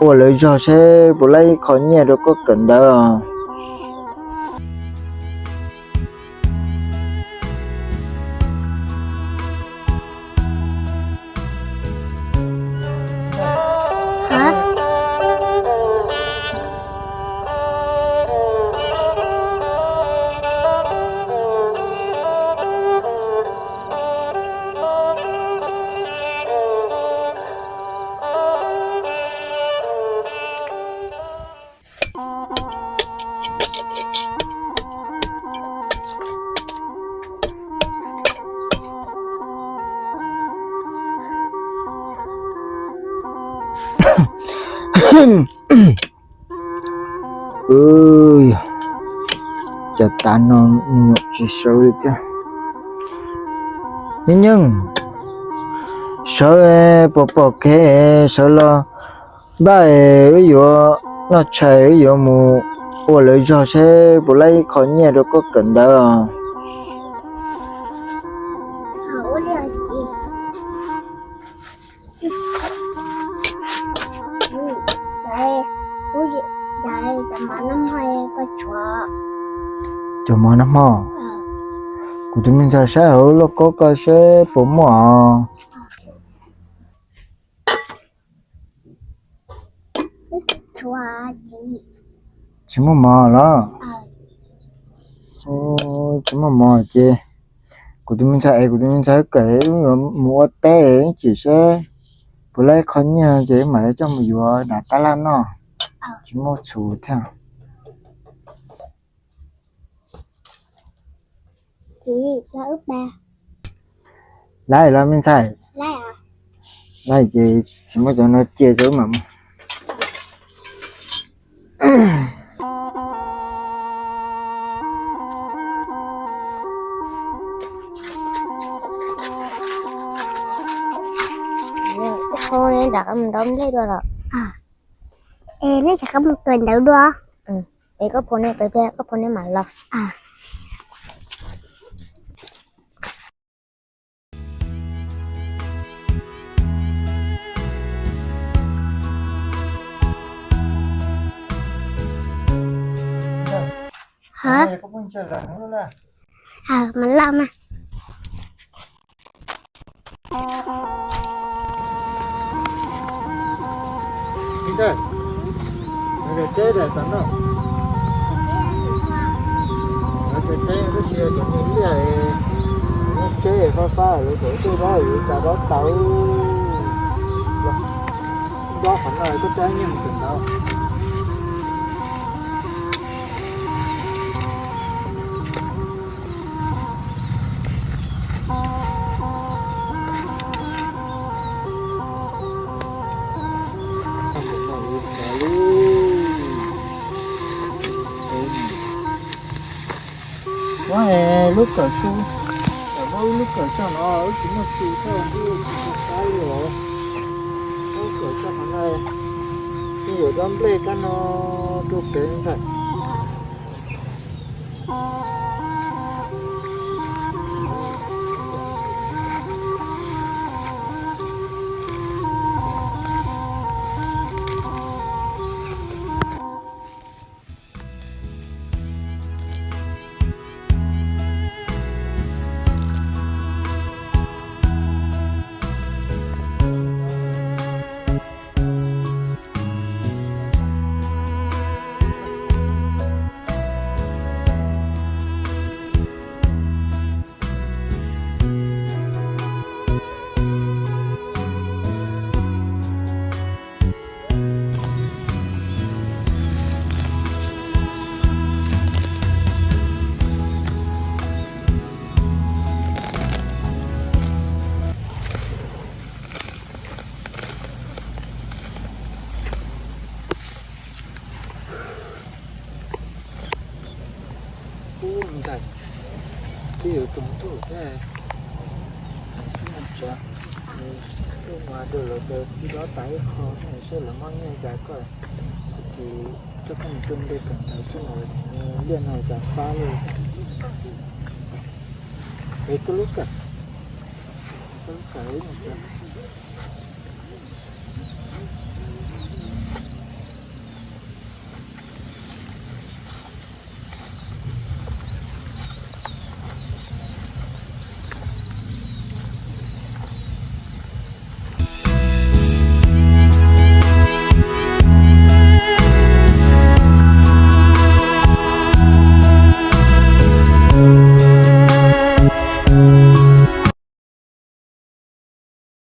ua lawv zog seb puas laib ib qho nyiaj rau koj kawm ntawv os. Cas tav no me nyuam tsis sawv li thiab. Me nyuam, sawv, pom pom kev sawv los npaj es wb yuav noj tshais, wb yuav mus ua lawv zog seb puas laib ib qho nyiaj rau koj kawm ntawv os. Cov mov nag hmo, kuv tus me ntxhais saib hauv lub lauj kaub ko seb puas muaj os. Tsis muaj mov los? Tsis muaj mov ces kuv tus me ntxhais es kuv tus me ntxhais kawm mus ua teb ib chim seb puas laib qho nyiaj ces mam coj mus yuav dav tab laj noj. Tsis muaj txhuv thiab. Laib los me ntxhais? Laib ces tsis muaj cov no cia rau wb mam mus. Neb rov qab mus nrau nplej dua los? Es neb rov qab mus kawm ntawv dua. Es koj phone neb pem thiab, koj phone neb mam los. Hov, mas loj mas. Teb fab fab lawv kom tej dab yuav cas dab tau. Nyob qhov no koj rab nyiaj mus kawm ntawv. Lub kawm su, kawm muab wb lub kawm tso no wb tsis muaj su thawj wb tsis tau qab li os. Lub kawm tso qhov no, ib yuav dob nplej kab no rau pem ntag. Ub, ntxhais, twb yuav tsaus ntuj thiab, tsuav, twb mus hais rau lawv tias tsis dob tas ib qho seb lawv muab nyiaj cas koj, tag kis coj koj mus tua npe kawm ntawv xwb mas liaj no cas fab li. Es koj lub kawm, koj lub kawm ib mus tsuav.